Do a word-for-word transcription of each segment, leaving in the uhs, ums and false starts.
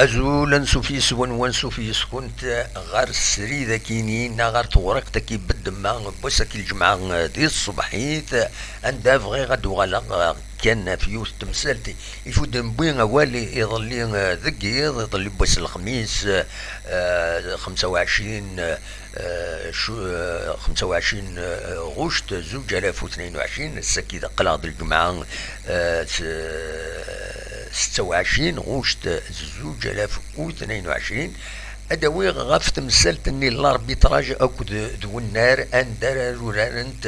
Azul, ansuf yis-wen, wansuf yis-kunt ɣer srid akini neɣ ɣer tewriqt-agi bedemma n wass-agi lǧemɛa di tṣebḥit, anda bɣiɣ ad d-uɣaleɣ kan ɣef yiwet n temsalt. Ifudden wwi awal iḍelli deg yiḍ, iḍelli n wass n lexmis, eh, xemsa u ɛecrin, eh, cu-, eh, xemsa u ɛecrin, eh, ɣuct zuǧ alaf u tnayen u ɛecrin, ass-agi d aql-aɣ d lǧemɛa, eh, s-, setta u ɛecrin ɣuct zuǧ alaf u tnayen u ɛecrin. Ad awiɣ ɣef temsalt-nni n l'arbitrage akked d wennar anda ara rurarent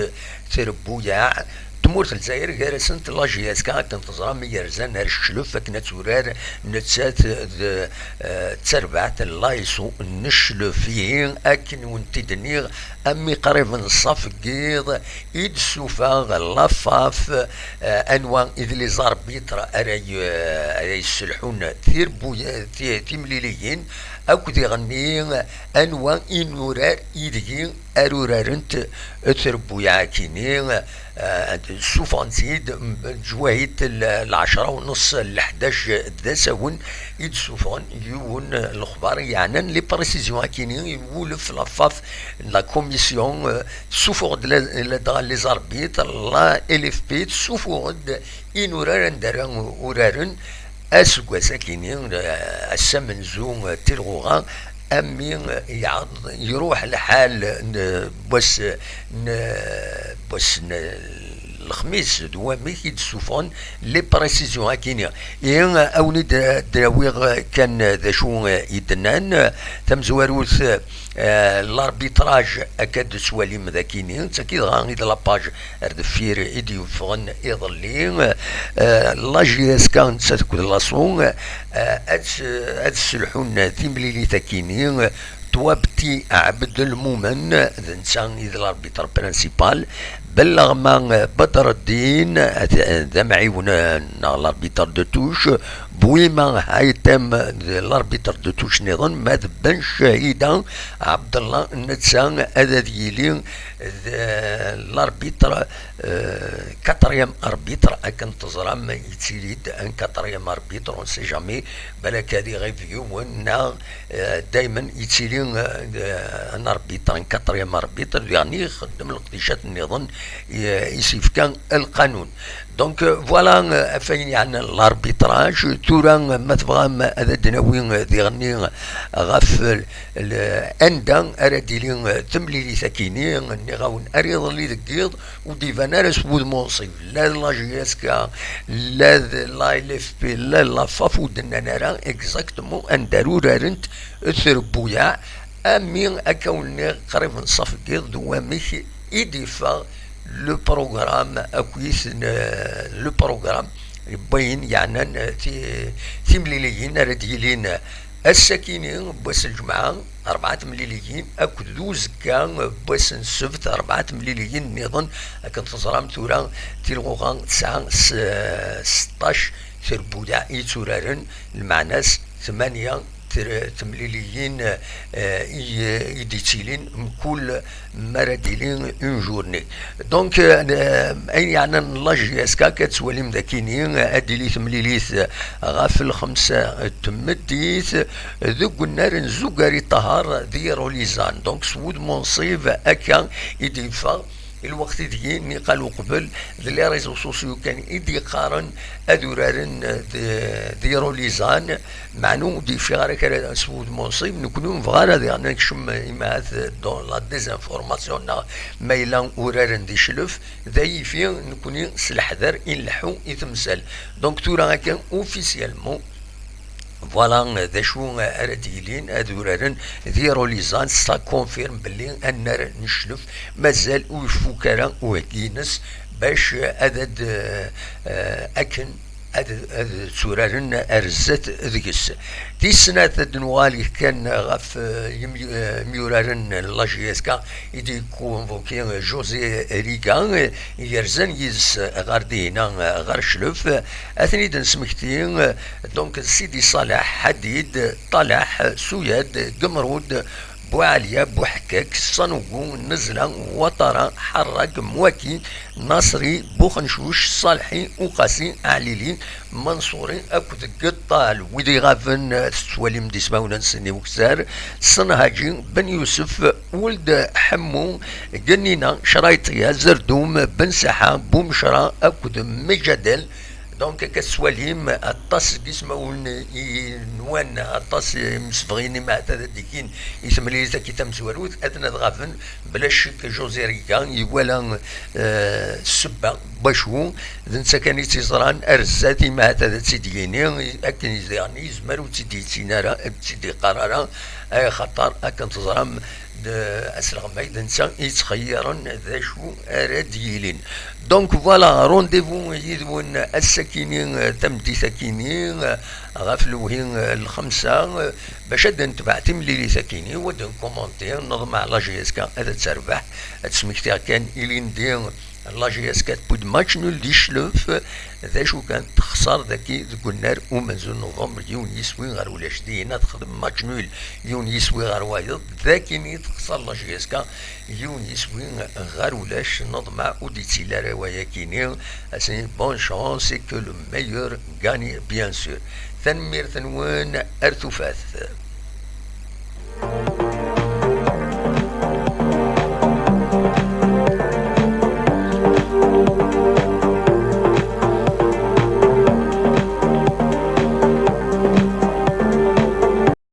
trebbuyaɛ tmurt n Lezzayer, gar-asent la J S K, akken teẓram, i yerzan ar Cclef akken ad turar nettat d, eh, d tarbaɛt n l'ASO n Cclef. Ihi akken wen-t-id-nniɣ, ami qrib n ṣṣaf n yiḍ i d-tessufeɣ la FAF, eh, anwa i d les arbitres ara y-, ara yesselḥun tirbuya-, ti-, timliliyin, akked iɣenni anwa i nurar ideg ar urarent trebbuyaɛ-agi-nni, eh, ssufɣen-tt-id leǧwayed l-, lɛecra u nneṣ, leḥdac d asawen i d-ssufɣen yiwen lexbar yeɛnan les précisions-agi-nni, iwulef la FAF, la commission, eh, tessufuɣ-d la, la, les arbitres, la L F P tessufuɣ-d inurar anda ara uraren aseggas-agi-nni, eh, ass amenzu, eh, tilɣuɣa, ami, eh, iɛreḍ, iruḥ lḥal n wass, n wass n lexmis d wamek i d-ssufɣen les précisions-agi-nni. Ihi, eh, a wen-id-, d-awiɣ kan d acu, eh, i d-nnan, eh, tamezwarut, eh, l'arbitrage akka d-tettwalim dagini, d tagi dɣa i d la page ar deffir i d-yeffɣen iḍelli. Eh, la J S K nettat akked l'ASO, eh, ad s-, ad sselḥun timlilit-agi-nni, Twabti Ɛebdelmumen, d netta i d l'arbitre principal, Belleɣma Bedreddin, d, d amɛiwen, eh, neɣ l'arbitre de touche, Bouima Haïtem, d l'arbitre de touche nniḍen, ma d Ben Chahida Abdallah, netta ad, ad yili d l'arbitre, euh, quatrième arbitre, akken teẓram, yettili-d un quatrième arbitre, on sait jamais, balak ad iɣib yiwen, neɣ, euh, daymen yettili, euh, un arbitre, un quatrième arbitre, yerni ixeddem leqdicat nniḍen i, i s-yefka lqanun. Donc, euh, voilà, euh, ɣef wayen yeɛnan l'arbitrage. Tura, euh, ma tebɣam ad d-nawi, euh, diɣenni, euh, ɣef, euh, le-, anda ara d-tili, euh, temlilit-agi-nni, nniɣ-awen ar iḍelli deg yiḍ, ur d-iban ara s wudem unṣib, la d la J S K, la d la L F P, la d la FAF, ur d-nnan ara exactement anda ara urarent trebbuyaɛ, ami akka wen-nniɣ qrib n ṣṣaf n yiḍ d wamek i d-yeffeɣ le programme akkit n, le programme n wayen yeɛnan ti-, timliliyin ara d-yilin ass-akini n wass n lǧemɛa, rebɛa temliliyin, akked d uzekka n wass n ssebt, rebɛa temliliyin nniḍen. Akken teẓram tura, tilɣuɣa tesɛa s-, seṭṭac trebbuyaɛ i yetturaren, lmeɛna-s tmanya ter-, temliliyin, eh, i, i d-yettilin mkul mi ara d-tili une journée. Donc, euh, ayen yeɛnan la J S K, akka ad twalim dagini, ad d-tili temlilit ɣef lxemsa n tmeddit, deg unnar n Zugari Ṭaher d Yirulizan. Donc, s wudem unṣib, akka i d-yeffeɣ. Lweqt ideg niqal uqbel, d les réseaux sociaux kan i d-yeqqaren ad uraren d, d Yirulizan, meɛna ur d-yeffiɣ ara kra s wudem unṣib. Nekni ur nebɣi ara diɣen ad nekcem, imahat, dans la désinformation, neɣ ma yella uraren di Cclef, d ayifi. Nekni s leḥder i nleḥḥu i temsal. Donc tura akka, officiellement, voilà d acu ara d-yilin, ad uraren d Yirulizan, ça confirme belli annar n Cclef mazal ur ifuk ara uheggi-ines bac ad, ad, eh, akken ad, ad tturaren ar zdat deg-s. Tis snat, ad d-nuɣal kan ɣef, eh, yim-, eh, imyuraren n la J S K i d-yekkonvuki José Riga, eh, yerzan yid-s ɣer dihina, eh, ɣer Cclef. Ad ten-id-nesmekti, eh, donc, Sidi Ṣaleḥ, Ḥadid, Ṭaleḥ, Suyad, Gemrud, Buɛaliya, Buḥekkak, Sanugu, Nezla, Watara, Ḥerrak, Mwaki, Nasri, Buxencuc, Ṣalḥi, Uqasi, Ɛlili, Manṣuri akked Geṭṭal. Wid iɣaben, eh, tettwalim-d ismawen-nsen i ukessar: Senhaǧi, Ben Yusef, Uld Ḥemmu, Gennina, Crayṭiya, Zerdum, Ben Saḥa, Bumecra akked Mejadel. Donc, akka tettwalim aṭas n yismawen i nwan, aṭas n yimsebɣiyen i meɛta ad d-ikin i temlilit-agi tamezwarut, ad n-ad ɣaben, bla ccek, José Riga iwala, eh, ssebba n wacu, d netta kan i tt-iẓran, ar zdat i meɛta ad tt-id-yini, akken diɣen yezmer ur tt-id-yettin ara, ur tt-id-iqqar ara, axaṭer akken teẓram, d asleɣmay d netta i yettxeyyiren d acu ara d-yilin. Donc voilà, rendez-vous yid-wen ass-akini, tameddit-akini, ɣef lewhi n lxemsa, bac ad d-netbeɛ timlilit-akini, u ad d-nkumanti, neḍmeɛ la J S K ad terbeḥ. Ad d-smektiɣ kan ilindi, la J S K tewwi-d match nul di Cclef. D acu kan, texṣer dagi deg unnar umenzu n November, yiwen yiswi ɣer ulac. Dinna texdem match nul, yiwen yiswi ɣer wayeḍ. Dagini texṣer la J S K, yiwen yiswi ɣer ulac. Neḍmeɛ ur d-yettili ara wayakini. Asen bonne chance et que le meilleur gagne, bien sûr. Tanemmirt-nwen, ar tufat.